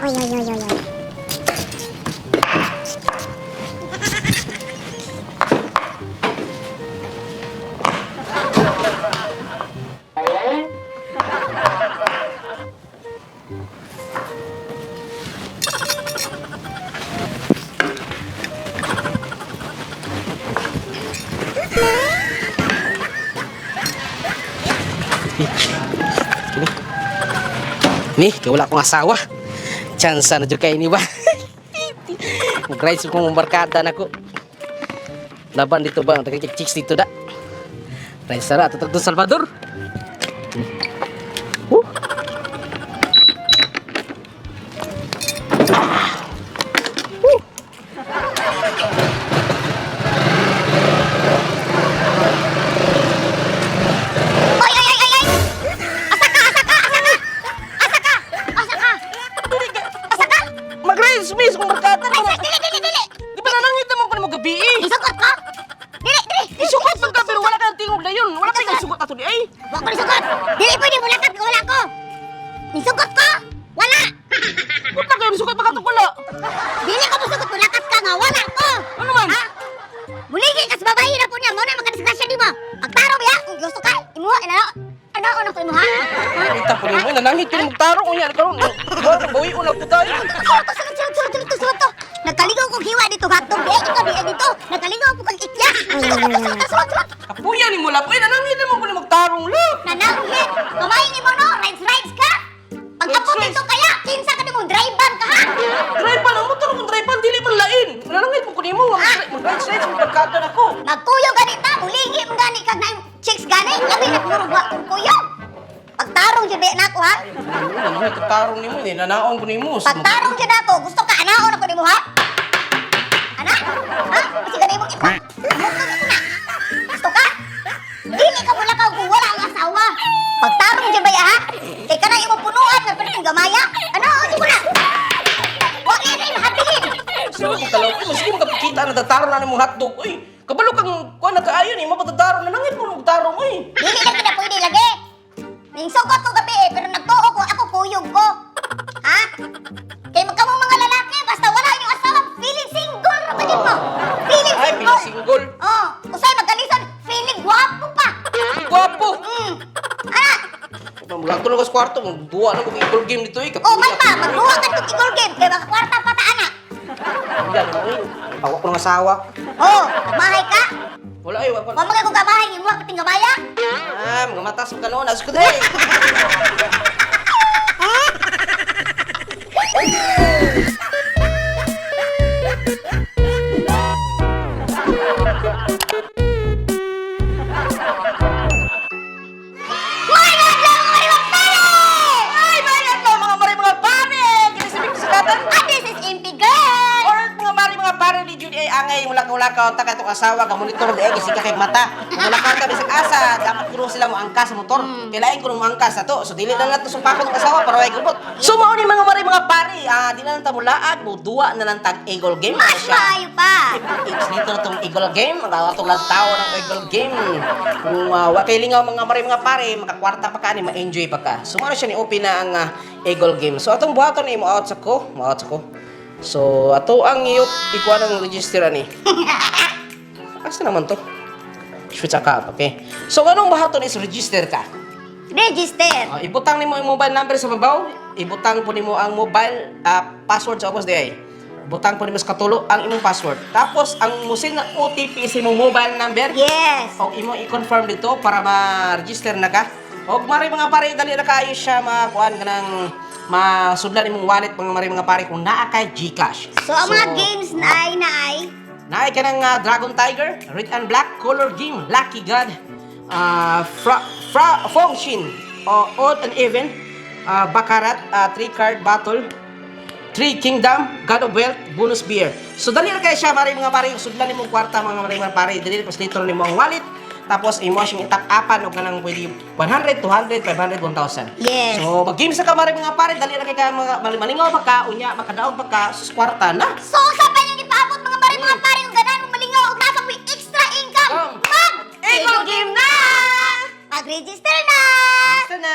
Oy, oy, oy, oy, oy. Kini. Ni, kay wala akong asawa. Chance na jud kay ni ba. Mag-ride sa kong barkada nako. Laban dito ba ang taga chicks dito da. Ride sara tutog do Salvador. Woo. Woo. Oy, oy, oy, oy, oy! Asa ka, asa ka, asa ka! Asa ka! Asa ka! Asa ka! Mag-ride miss kong barkada. Ay, sus, dili, dili, dili! Di ba nanangit naman ko nimo gabi eh. Isugot ko? Dili, dili! Isugot man ka pero wala ka ng tingog na yun. Wala ka ng sugot ato di ay. Wa ko nisugot! Dili pwede mulakat kung wala ko! Nisugot ko? Wala! Wala kayo nisugot baka wala. Dili ko musugot, mulakat ka nga, wala ko! Ano man? Ha? Muligi ka sa babae na po niya, mao na makadisgrasya di mo. Pagtarong ya, kung gusto ka, imuha, ano, ano, ano ko imuha? Ha? Kita ko nimo nanangit ko magtarong unya karon. Wala bawi una ko tayo. Sulot to, sulot, sulot, sulot, sulot, sulot to. Nagkaligaw kong hiwa dito, hotdog, di ikaw di dito. Nagkaligaw po kang itya. Sulot, sulot, sulot, sulot, sulot. Kapuya ni mo lap. Ay nanangit naman ko nimo magtarong lap. Nanangit, kumain ni mo no, rides, rides ka. Pag-abot Rides, dito kaya, kinsa ka mo, drive ban ka ha? Drive pa lang motor kung drive pa dili man lain. Nanangit mo ko nimo mag ride ride magbarkada nako. Magkuyo gani ta, mulingi mo gani kag na chicks gani. Labi na puro wa kong kuyo. Pagtarong jud na ako ha. Nanangit ko tarong nimo ni nanaon ko nimo. Pagtarong jud ako, gusto ka anaon ako nimo ha? Ana? Ha? Kasi gani imong ipa. Mukha ko na. Gusto ka? Dili ka mula ka kung wala ang asawa. Pagtarong jud ba ya, ha? Kay kana imong punuan nga perting gamaya. Anaon jud ko na. Wa kay na habilin. Sige mo kalaw, sige mo kapakita na tatarong na nimong hotdog. Uy, kabalo kang kuan na kaayo ni mo patatarong nanangit mo magtarong uy. Dili lang kita pwede lagi. Ning sugot ko gabi eh, pero nagtuo ko ako kuyog ko. Ha? Kay magkamo mga lalaki, basta wala inyong asawa, feeling single ra pa jud mo. Feeling Ay, single. feeling single. Oh, usay magkalison, feeling gwapo pa. Gwapo. Ana, Maglanto lang ko sa kwarto, magduwa lang ko equal game dito eh. oh man pa, magduwa ka tong equal game kay makakwarta pa ta ana. Yan, uy. Tawa ko ng asawa. Oh, mahay ka? Wala ay, wala. Wa man kay kamahay imo pating gamaya. Ah, mga matas mo kanoon. Asko day. May adlaw mga pare! Ay, may adlaw mga mare mga pare. Kini si Vic Sugatan. Ah, this is MP Girl. Or mga mare mga pare ni Judy ay angay mulakaw-lakaw ta katong asawa ka monitor di ay kasi ka kay mata. Mulakaw ta bisag asa, dapat kuno sila mo angkas sa motor. Kailangan kuno mo angkas ato. So dili na nato sumpakon ang asawa para way gubot. So mao ni mga mare mga pare, ah, di na lang ta mulaag, mo duwa na lang tag Eagle game. Mas Ano siya? maayo pa. It's dito na tong Eagle Game. Ang atong lang tao ng Eagle Game. Kung wa kay lingaw mga mare mga pare, makakwarta pa ka ni ma-enjoy pa ka. So mao na siya ni open na ang Eagle Game. So atong buhaton ni mo out sa ko, mo out sa ko. So ato ang iyo ikuha ng register ani. Asa naman to? Switch account, okay? So anong buhaton is register ka. Register. Ibutang nimo ang mobile number sa babaw, ibutang po nimo ang mobile password sa ubos diay. Butang po nimo sa katulo ang imong password. Tapos ang musin na OTP sa imong mobile number. Yes. O imo i-confirm dito para ma-register na ka. Og mari mga pare dali na kaayo siya makuan kanang masudlan imong wallet mga mari mga pare kung naa kay GCash. So, ang mga games na ay na ay Naay ka ng Dragon Tiger, Red and Black, Color Game, Lucky God, Fra, Fra, Fong Shin, Odd and Even, Baccarat, Three Card Battle, Three Kingdom, God of Wealth, Bonus Beer. So dali na kayo siya, mari mga pare, sudlan nimong kwarta mga mari mga pare, dali na paslitor nimo ang wallet, tapos imo siyang itap-apan og kanang pwede 100, 200, 500, 1,000. Yes. So mag-game sa ka mari mga pare, dali na kay ka mga malingaw pa ka, unya makadaog pa ka, sus kwarta na. So, sa pa yung ipaabot mga pare mga pare kung ganahan mong malingaw og nasa mo'y extra income. Come. Mag Eagle Game na! Mag-register na! Basta na!